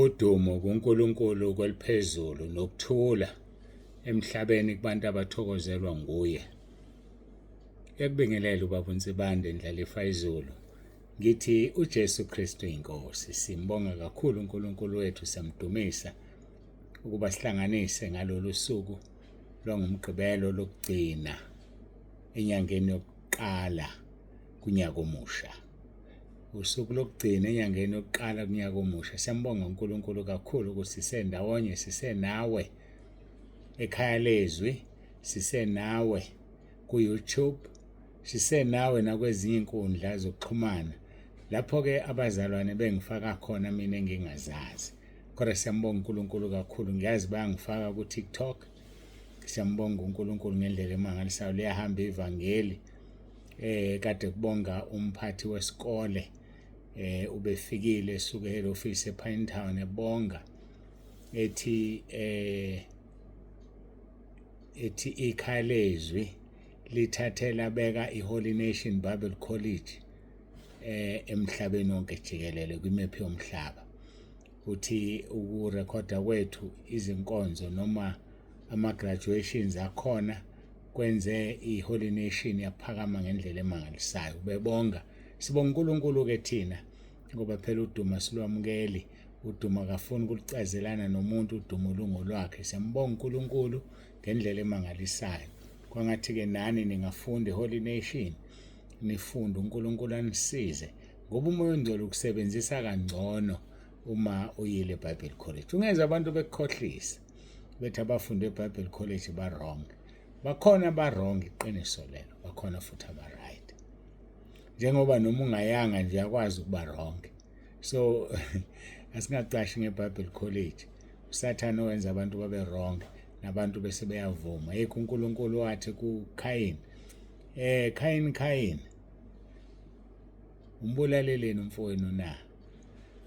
Udumo kuNkulunkulu kweliphezulu nokuthula emhlabeni kubantu abathokozelwa nguye. Ekubingelele ubaba uNsibande Ndlalifa izulu. Ngithi uJesu Kristu inkosi. Simbonga kakhulu uNkulunkulu wethu siyamdumisa ukuba sihlanganise ngalolu suku lwangoMgqibelo lokugcina enyangeni yokuqala kunyaka omusha. Usuku lokugcina enyangeni yokuqala kunyaka omusha. Siyambonga uNkulunkulu kakhulu ukuthi sisendawonye, sisenawe ekhaya lezwi, sisenawe ku-YouTube, sisenawe nakwezinye inkundla zokuxhumana lapho-ke abazalwane bengifaka khona mina engingazazi. Kodwa siyambonga uNkulunkulu kakhulu, ngiyazi bayangifaka ku-TikTok. Siyambonga uNkulunkulu ngendlela emangalisayo, liyahamba ivangeli. Kade kubonga umphathi wesikole ubefikile esuke head office ePinetown ebonga ethi ethi ikhaya lezwi lithathe labeka iHoly Nation Bible College emhlabeni wonke jikelele kwimephu yomhlaba. Uthi ukurekhoda kwethu izinkonzo noma ama-graduations akhona kwenze i-Holy Nation yaphakama ngendlela emangalisayo. Bebonga. Sibonga uNkulunkulu-ke thina ngoba phela udumo asilwamukeli, udumo akafuni ukulicazelana nomuntu, udumo lungolwakhe. Siyambonga uNkulunkulu ngendlela emangalisayo. Kwangathi-ke nani ningafunda i-Holy Nation, nifunde uNkulunkulu anisize ngoba uMoya oNgcwele ukusebenzisa kangcono uma uyile eBible College. Ungenza abantu bekukhohlisa bethi abafunde eBible College ba-wrong. Bakhona aba-wrong, iqiniso lelo, bakhona futhi aba-right. Njengoba noma ungayanga nje uyakwazi ukuba wrong. So asingacashi ngeBible College. USathane owenza abantu babe wrong nabantu bese beyavuma. Yikho uNkulunkulu wathi kuKhayini, Khayini, Khayini, umbulaleleni umfowenu na?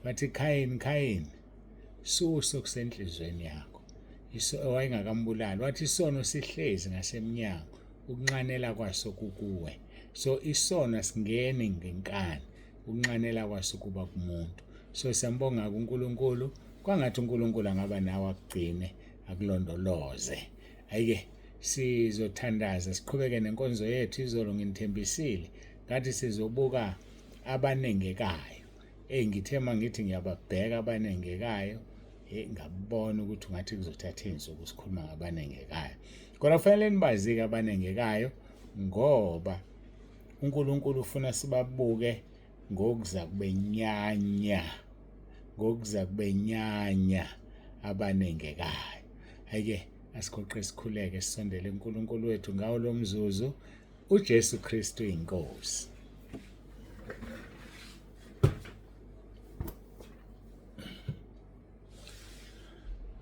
Wathi Khayini, Khayini, susa okusenhlizweni yakho. Wayengakambulali. Wathi isono sihlezi ngasemnyango, ukunxanela kwaso kukuwe. So isono asingeni ngenkani, ukunxanela kwaso kuba kumuntu. So siyambonga kuNkulunkulu, kwangathi uNkulunkulu angaba nawe akugcine, akulondoloze. Ayike sizothandaza siqhubeke nenkonzo yethu. Izolo nginithembisile ngathi sizobuka abanengekayo. Ngithe mangithi ngiyababheka abanengekayo, ngabona ukuthi ungathi kuzothatha izinsuku sikhuluma ngabanengekayo. Kodwa kufanele nibazi-ke abanengekayo ngoba uNkulunkulu ufuna sibabuke ngokuza kubenyanya, ngokuza kubenyanya abanengekayo. Ayike asigoqe sikhuleke sisondele kuNkulunkulu wethu ngawo lo mzuzu. uJesu Kristu inkosi.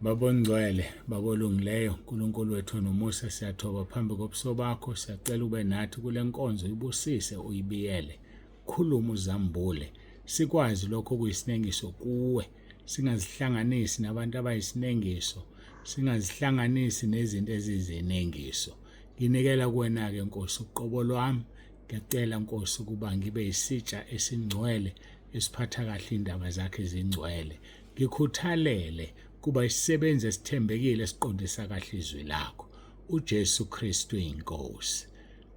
Baba ongcwele, Baba olungileyo, uNkulunkulu wethu onomusa, siyathoba phambi kobuso bakho, siyacela ube nathi kule nkonzo, uyibusise, uyibiyele, khuluma uzambule, sikwazi lokho okuyisinengiso kuwe, singazihlanganisi nabantu abayisinengiso, singazihlanganisi nezinto eziyizinengiso. Nginikela kuwena-ke Nkosi uqobo lwami, ngiyacela Nkosi ukuba ngibe isitsha esingcwele esiphatha kahle indaba zakhe ezingcwele. Ngikhuthalele kuba isisebenzi esithembekile esiqondisa kahle izwi lakho. uJesu Kristu inkosi.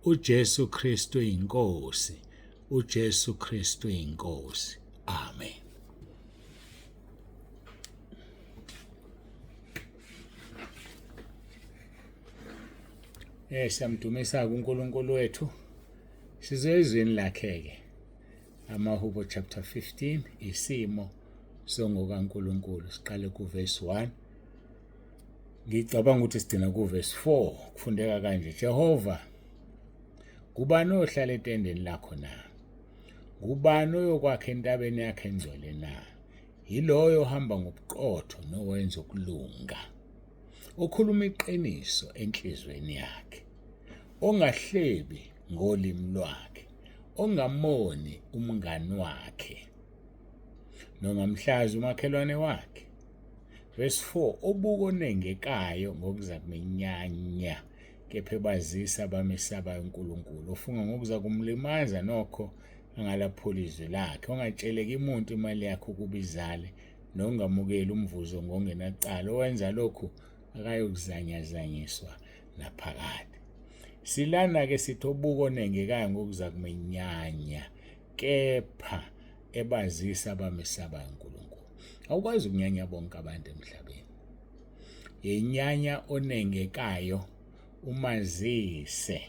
uJesu Kristu inkosi. uJesu Kristu inkosi. Amen. Siyamdumisa uNkulunkulu wethu. Sizwe ezwini lakhe ke. AmaHubo chapter 15 isimo songokaNkulunkulu. Siqale ku verse 1. Ngicabanga ukuthi sigcina ku verse 4. Kufundeka kanje: Jehova, ngubani ohlala etendeni lakho na? Ngubani oyokwakha entabeni yakhe engcwele na? Yiloyo ohamba ngobuqotho nowenza ukulunga, okhuluma iqiniso enhlizweni yakhe, ongahlebi ngolimi lwakhe, ongamoni umngani wakhe, nongamhlazi umakhelwane wakhe. Verse 4, obuka onengekayo ngokuza kumenyanya, kepha ebazisa abamesabayo uNkulunkulu, ofunga ngokuza kumlimaza nokho angalaphuli izwi lakhe, ongatsheleki muntu imali yakhe ukuba izale, Nongamukeli umvuzo ngongenacala, owenza lokhu akayokuzanyazanyiswa naphakade. Silana-ke sithi obuka onengekayo ngokuza kumenyanya, kepha ebazisa abamesabayo uNkulunkulu. Awukwazi ukunyanya bonke abantu emhlabeni. Yenyanya onengekayo umazise,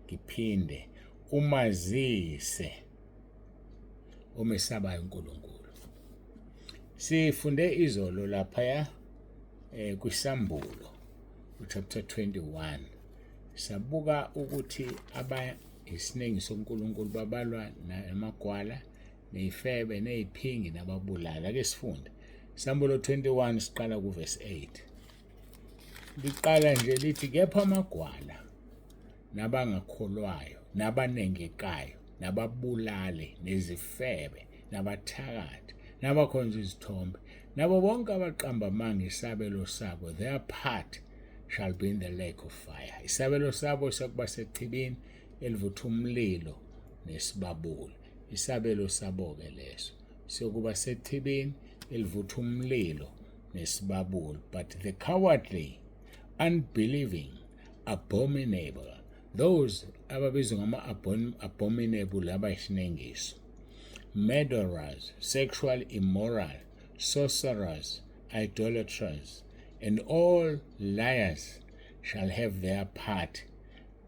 ngiphinde umazise omesabayo uNkulunkulu. Sifunde izolo laphaya kwiSambulo chapter 21, sabuka ukuthi aba isiningi soNkulunkulu babalwa namagwala nezifebe neziphingi nababulali. Ake sifunde Sambulo 21 siqala kuverse 8. Liqala nje lithi, kepha amagwala nabangakholwayo nabanengekayo nababulali nezifebe nabathakathi nabakhonza izithombe nabo bonke abaqamba amanga, isabelo sabo, their part shall be in the lake of fire. Isabelo sabo sakuba sechibini elivutha umlilo nesibabule. Isabelo sabo-ke leso siyokuba sechibini elivutha umlilo nesibabule. But the cowardly, unbelieving, abominable, those ababizwa ngama-abominable, abayisinengiso, murderers, sexual immoral, sorcerers, idolaters and all liars shall have their part,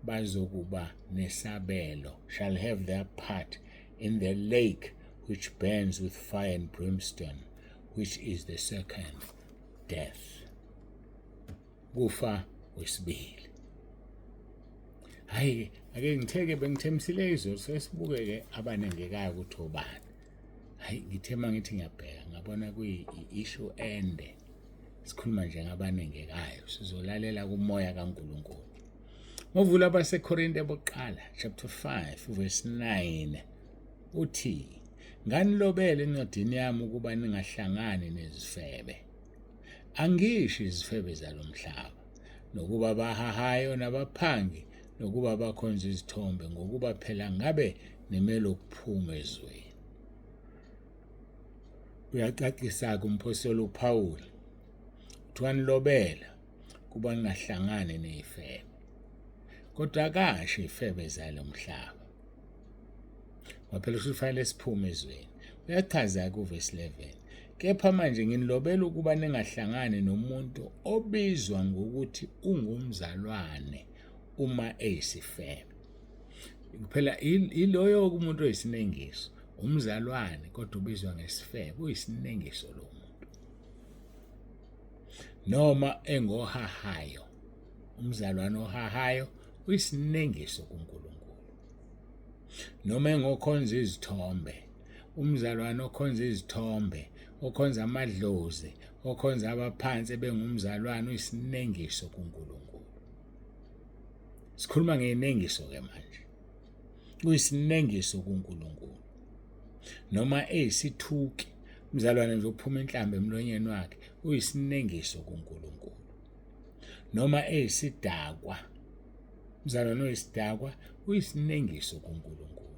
bazokuba nesabelo, shall have their part in the lake which burns with fire and brimstone, which is the second death. Kufa kwesibili. Hayi, ake ngitheke bengithembisile izolo, sesibuke-ke abanengekayo ukuthi obani. Hayi, ngithe uma ngithi ngiyabheka ngabona kuyi-issue ende. Sikhuluma nje ngabanengekayo, sizolalela kumoya kaNkulunkulu. Ngovula abaseKorinte bokuqala chapter 5 verse 9, uthi, nganilobele encwadini yami ukuba ningahlangani nezifebe. Angisho izifebe zalomhlaba, nokuba bahahayo nabaphangi, nokuba bakhonza izithombe, ngokuba phela ngabe nimele ukuphuma ezweni. Uyacacisa-ke umphostoli uPaul, kuthiwa nilobela kuba ningahlangani nezifebe, kodwa akasho izifebe zalomhlaba, ngoba phela kufanele siphume ezweni. Uyachaza kuvesi 11, kepha manje nginilobela ukuba ningahlangani nomuntu obizwa ngokuthi ungumzalwane uma eyisifebe. Phela iloyo umuntu oyisinengiso, umzalwane kodwa ubizwa ngesifebe, uyisinengiso lo muntu. Noma engohahayo, umzalwane ohahayo uyisinengiso kuNkulunkulu. Noma engokhonza izithombe, umzalwane okhonza izithombe, okhonza amadlozi, okhonza abaphansi bengumzalwane, uyisinengiso kuNkulunkulu. Sikhuluma ngeyinengiso ke manje. Uyisinengiso kuNkulunkulu. Noma eyisithuki, umzalwane nje uphuma inhlamba emlonyeni wakhe, uyisinengiso kuNkulunkulu. Noma eyisidakwa, umzalwane oyisidakwa uyisinengiso kuNkulunkulu.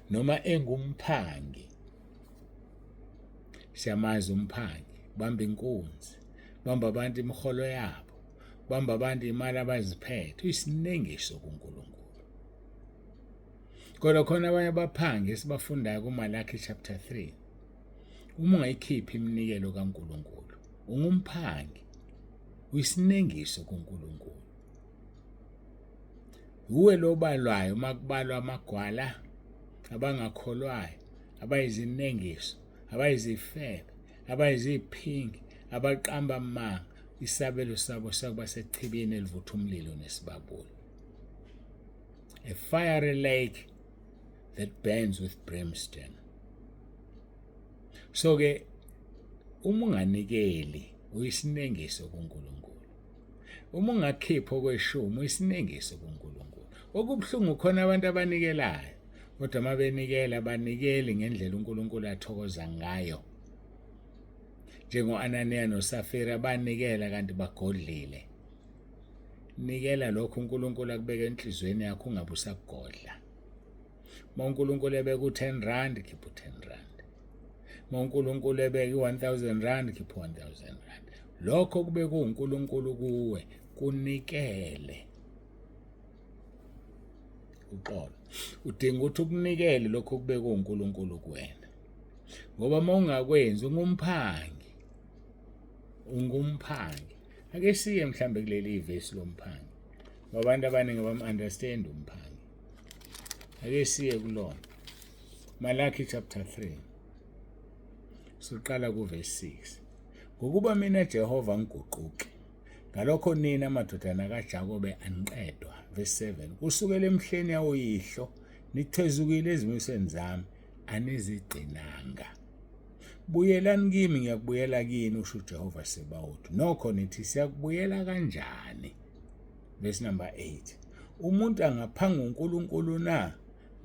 Noma engumphangi, siyamazi umphangi, bamba inkunzi, bamba abantu imiholo yabo, bamba abantu imali abaziphethe, uyisinengiso kuNkulunkulu. Kodwa khona abanye abaphangi esibafundayo kuMalaki chapter 3, uma ungayikhiphi iminikelo kaNkulunkulu ungumphangi, uyisinengiso kuNkulunkulu. Uwe lobalwayo uma kubalwa amagwala, abangakholwayo, abayizinengiso, abayizifebe, abayiziphingi, abaqamba amanga, isabelo sabo sakuba sechibini elivutha umlilo nesibabule, a fiery lake that burns with brimstone. So ke uma unganikeli uyisinengiso kuNkulunkulu. Uma ungakhiphi okweshumi uyisinengiso kuNkulunkulu. Okubuhlungu khona abantu abanikelayo, kodwa uma benikela banikeli ngendlela uNkulunkulu athokoza ngayo. Njengo-Ananiya noSafira banikela kanti bagodlile. Nikela lokho uNkulunkulu akubeka enhliziyweni yakho, ungabe usakugodla. Uma uNkulunkulu ebeka u-10 rand, khipha u-10 rand. Uma uNkulunkulu ebeka i-1000 rand, khipha 1000 rand. Lokho kube kuwuNkulunkulu kuwe, kunikele. Uxolo. Udinga ukuthi ukunikele lokho kube kuwuNkulunkulu kuwena. Ngoba uma ungakwenzi ungumphangi. Ungumphangi. Ake siye mhlambe kuleli ivesi lomphangi. Ngoba abantu abaningi bam-understand umphangi. Ake siye kulona. Malaki chapter 3. Siqala kuverse 6. Ngokuba mina Jehova ngiguquke. Ngalokho nina madodana kaJakobe aniqedwa. Verse 7. Kusukela emhleni yawoyihlo nithezukile ezimisweni zami anizigcinanga. Buyelani kimi ngiyakubuyela kini usho uJehova Sebawoti. Nokho nithi siyakubuyela kanjani? Verse number 8. Umuntu angaphanga uNkulunkulu na?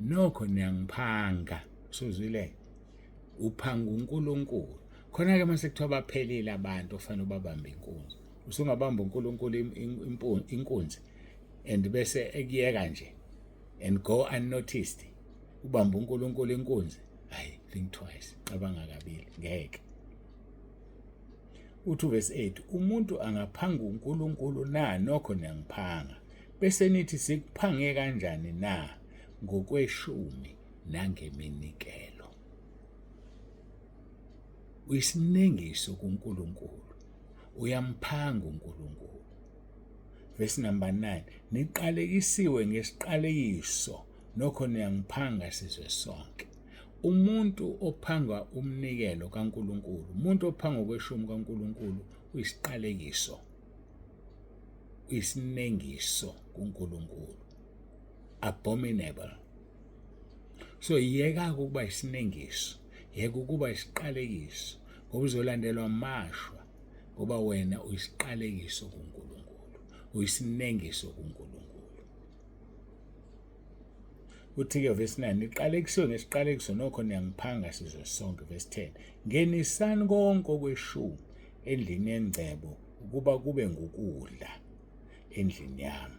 Nokho niyangiphanga. Usuzwile? Uphanga uNkulunkulu. Khona-ke mase kuthiwa baphelile abantu ofanele ubabambe inkunzi. Usungabamba uNkulunkulu inkunzi and bese ekuyeka nje and go unnoticed. Ubamba uNkulunkulu inkunzi. Hayi, think twice. Cabanga kabili. Ngeke. Uthi verse 8 umuntu angaphanga uNkulunkulu na nokho niyangiphanga bese nithi sikuphange kanjani na ngokweshumi nangeminikelo. Uyisinengiso kuNkulunkulu, uyamphanga uNkulunkulu. Verse number 9 niqalekisiwe ngesiqalekiso nokho niyangiphanga sizwe sonke. Umuntu ophanga umnikelo kaNkulunkulu, umuntu ophanga okweshumi kaNkulunkulu uyisiqalekiso, uyisinengiso kuNkulunkulu, abominable. So yeka ukuba isinengiso, yeka ukuba isiqalekiso, ngoba uzolandelwa amashwa, ngoba wena uyisiqalekiso kuNkulunkulu, uyisinengiso kuNkulunkulu. Uthi-ke verse 9, niqalekisiwe ngesiqalekiso nokho niyangiphanga sizwe sonke. Verse 10, ngenisani konke okweshumi endlini yengcebo ukuba kube ngukudla endlini yami.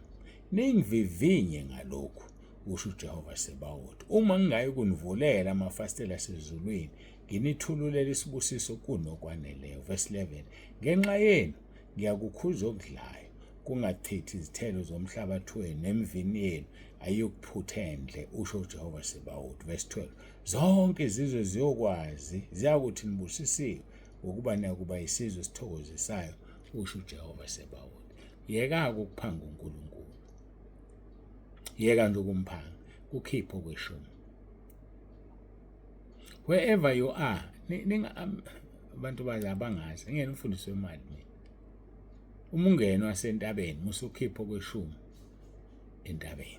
Ningivivinye ngalokhu, kusho uJehova Sebawoti, uma ngingayi kunivulela amafasitela asezulwini, nginithululele isibusiso kunokwaneleyo. Verse 11, ngenxa yenu ngiyakukhuza okudlayo, kungachithi izithelo zomhlabathi wenu nemivini yenu ayikuphutha endle, usho uJehova Sebawoti. Verse 12, zonke izizwe ziyokwazi, ziyakuthi nibusisiwe, ngokuba niyakuba isizwe esithokozisayo, usho uJehova Sebawoti. Yeka-ke ukuphanga uNkulunkulu, yeka nje ukumphanga, kukhiphe okweshumi. Wherever you are, abantu bazi abangazi, ngeke umfundisi wemali mina. Uma ungena wasentabeni, musukhipha okweshumi entabeni.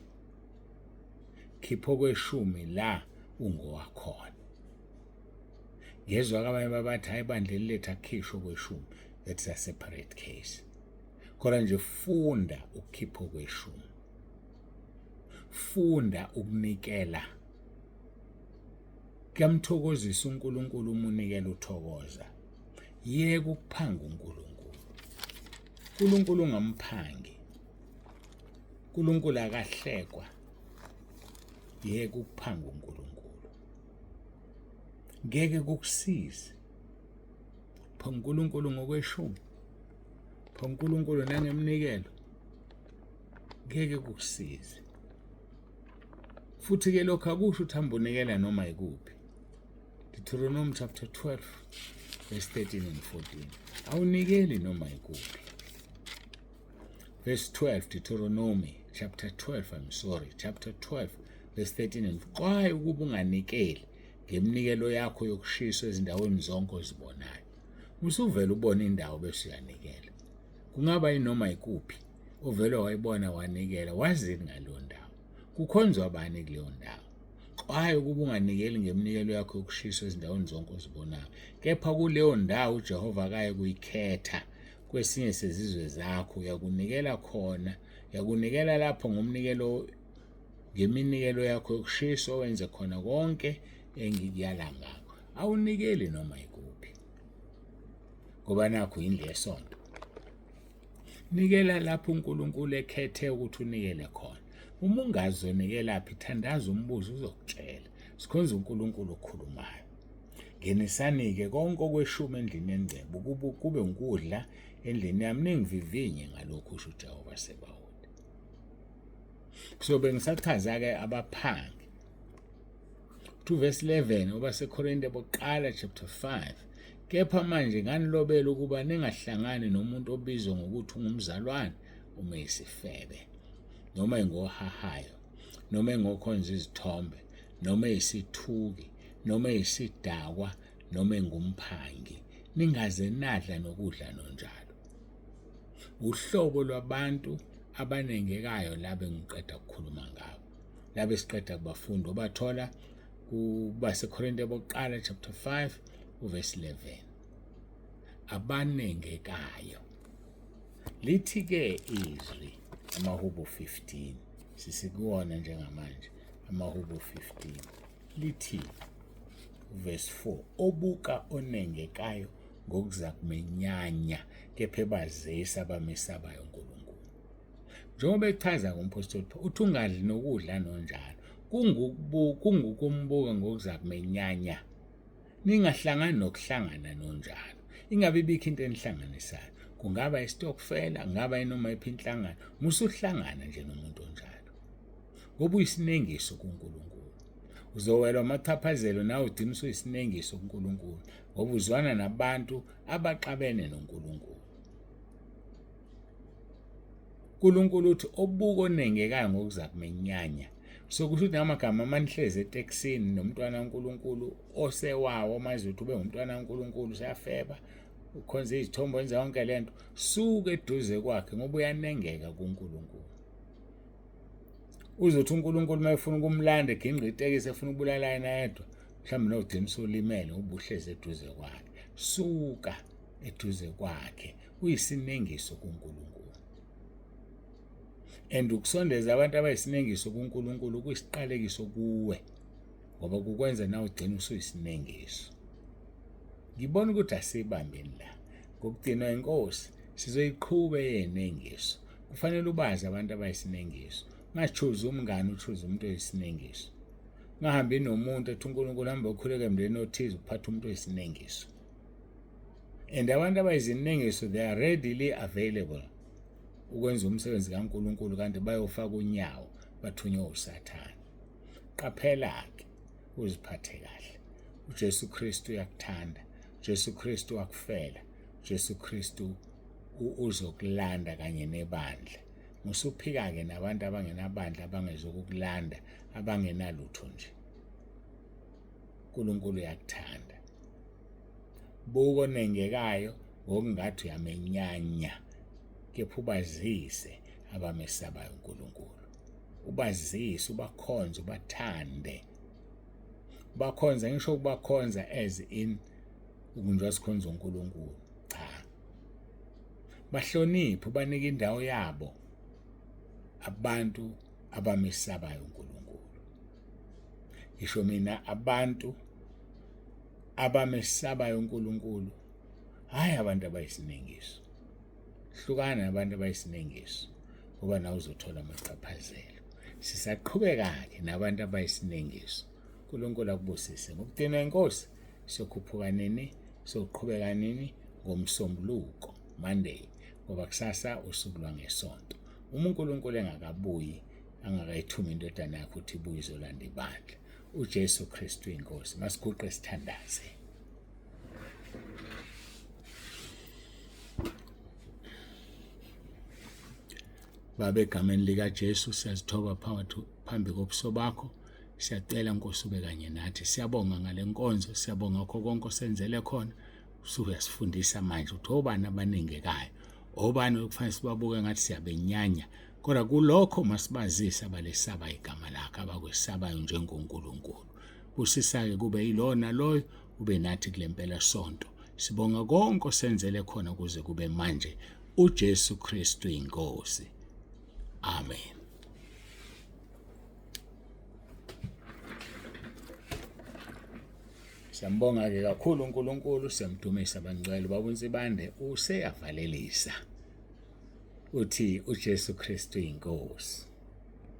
Khipha okweshumi la ungowakhona. Ngezwa abanye babathi hayi bandleni lethu akukhishwe okweshumi. That's a separate case. Kodwa nje funda ukukhipha okweshumi. Funda ukunikela. Kuyamthokozisa uNkulunkulu uma unikela uthokoza. Yeka ukuphanga uNkulunkulu. uNkulunkulu ungamphangi. uNkulunkulu akahlekwa. Yeka ukuphanga uNkulunkulu. Ngeke kukusize. Pha uNkulunkulu ngokweshumi. Pha uNkulunkulu nangeminikelo. Ngeke kukusize. Futhi ke lokho akusho ukuthi hamba unikela noma ikuphi. Deuteronomy chapter 12 verse 13 and 14. Awunikeli noma ikuphi. Verse 12 Deuteronomy chapter 12 I'm sorry chapter 12 verse 13 and xwaye ukuba unganikeli ngeminikelo yakho yokushiswa ezindaweni zonke ozibonayo. Usuvele ubone indawo bese uyanikela. Kungaba yinoma ikuphi ovele wayibona wanikela, wazini ngaleyo ndawo? Kukhonzwa bani kuleyo ndawo? Xwaye ukuba unganikeli ngeminikelo yakho yokushiswa ezindaweni zonke ozibonayo. Kepha kuleyo ndawo uJehova akaye kuyikhetha kwesinye sezizwe zakho, uyakunikela khona, uyakunikela lapho ngomnikelo ngeminikelo yakho yokushiswa wenze khona konke engikuyala ngakho. Awunikeli noma ikuphi, ngoba nakho indlu yesonto. Nikela lapho uNkulunkulu ekhethe ukuthi unikele khona. Uma ungazi unikelaphi, thandaza umbuzo uzokutshela. Sikhonza uNkulunkulu okhulumayo. Ngenisani-ke konke okweshumi endlini yengcebo, kube ukudla endlini yami, ningivivinye ngalokhu, usho uJehova Sebawoti. So bengisachaza-ke abaphangi. 2 verse 11 obaseKorinte bokuqala chapter 5 kepha manje nganilobela ukuba ningahlangani nomuntu obizwa ngokuthi ungumzalwane uma isifebe noma engohahayo noma engokhonza izithombe noma eyisithuki noma eyisidakwa noma engumphangi ningaze nadla nokudla nonjalo. Uhlobo lwabantu abanengekayo laba engiqeda ukukhuluma ngabo, laba esiqeda kubafunda obathola kubaseKorinte bokuqala chapter 5 uverse 11. Abanengekayo. Lithi-ke izwi amaHubo 15 sisikuwona njengamanje amaHubo 15 lithi verse 4 obuka onengekayo ngokuza kumenyanya kepha ebazisa abamesabayo uNkulunkulu. Njengoba echaza ngomphostoli Paul uthi ungadli nokudla nonjalo kungukumbuka ngokuza kumenyanya ningahlangani nokuhlangana nonjalo ingabe ibikho into enihlanganisayo kungaba isitokfela kungaba inoma iphi inhlangano musuhlangana nje nomuntu onjalo ngoba uyisinengiso kuNkulunkulu uzowelwa amachaphazelo nawe ugcina usuyisinengiso kuNkulunkulu ngoba uzwana nabantu abaxabene noNkulunkulu. uNkulunkulu uthi obuka onengekayo ngokuza kumenyanya. So kusho ukuthi ngamagama manihlezi etekisini nomntwana kaNkulunkulu osewawo mazi ukuthi ube ngumntwana kaNkulunkulu useyafeba ukhonza izithombe wenza yonke lento suke eduze kwakhe ngoba uyanengeka kuNkulunkulu. Uzothi uNkulunkulu uma efuna ukumlanda eginqa itekisi efuna ukubulala yena yedwa mhlawumbe nogcina usulimele ngoba uhlezi eduze kwakhe. Suka eduze kwakhe uyisinengiso kuNkulunkulu. And ukusondeza abantu abayisinengiso kuNkulunkulu kuyisiqalekiso kuwe ngoba kukwenza nawe ugcina usuyisinengiso. Ngibona ukuthi asibambeni la. Ngokugcinwa inkosi sizoyiqhuba eyenengiso. Kufanele ubazi abantu abayisinengiso. Ungachuzi umngane uchuze umuntu oyisinengiso. Ungahambi nomuntu ethi uNkulunkulu hamba ukhuleke emndeni othize uphatha umuntu oyisinengiso. And abantu abayizinengiso they are readily available ukwenza umsebenzi kaNkulunkulu kanti bayofaka unyawo bathunywe uSathane. Qaphela-ke uziphathe kahle. uJesu Kristu uyakuthanda. uJesu Kristu wakufela. uJesu Kristu uzokulanda kanye nebandla. Musuphika-ke nabantu abangenabandla abangezokukulanda abangenalutho nje. uNkulunkulu uyakuthanda. Buka onengekayo ngokungathi uyamenyanya kepha ubazise abamesabayo uNkulunkulu. Ubazise, ubakhonze, ubathande. Ubakhonza ngisho ukubakhonza as in ukunjwa sikhonza uNkulunkulu. Cha. Bahloniphe, ubanike indawo yabo abantu abamesabayo uNkulunkulu. Ngisho mina abantu abamesabayo uNkulunkulu hhayi abantu abayisinengiso. Hlukana nabantu abayisinengiso ngoba nawe uzothola amachaphazelo. Sisaqhubeka-ke nabantu abayisinengiso. uNkulunkulu akubusise. Ngokugcinwa inkosi siyokhuphuka nini? Siyoqhubeka nini? NgoMsombuluko, Monday, ngoba kusasa usuku lwangeSonto. Uma uNkulunkulu engakabuyi angakayithumi indodana yakhe ukuthi ibuye izolanda ibandla. uJesu Kristu inkosi. Masiguqe sithandaze. Baba egameni likaJesu siyazithoba phakathi phambi kobuso bakho. Siyacela Nkosi ube kanye nathi. Siyabonga ngale nkonzo, siyabonga kho konke osenzele khona. Usuyasifundisa manje ukuthi obani abanengekayo, obani okufanele sibabuke ngathi siyabenyanya. Kodwa kulokho masibazise abalesaba igama lakhe, abakwesabayo njengoNkulunkulu. Busisa-ke kube yilona loyo ube nathi kule mpela sonto. Sibonga konke osenzele khona kuze kube manje. uJesu Kristu inkosi. Amen. Siyambonga-ke kakhulu uNkulunkulu, siyamdumisa bangcwele. Ubaba uNsibande useyavalelisa. Uthi uJesu Kristu inkosi.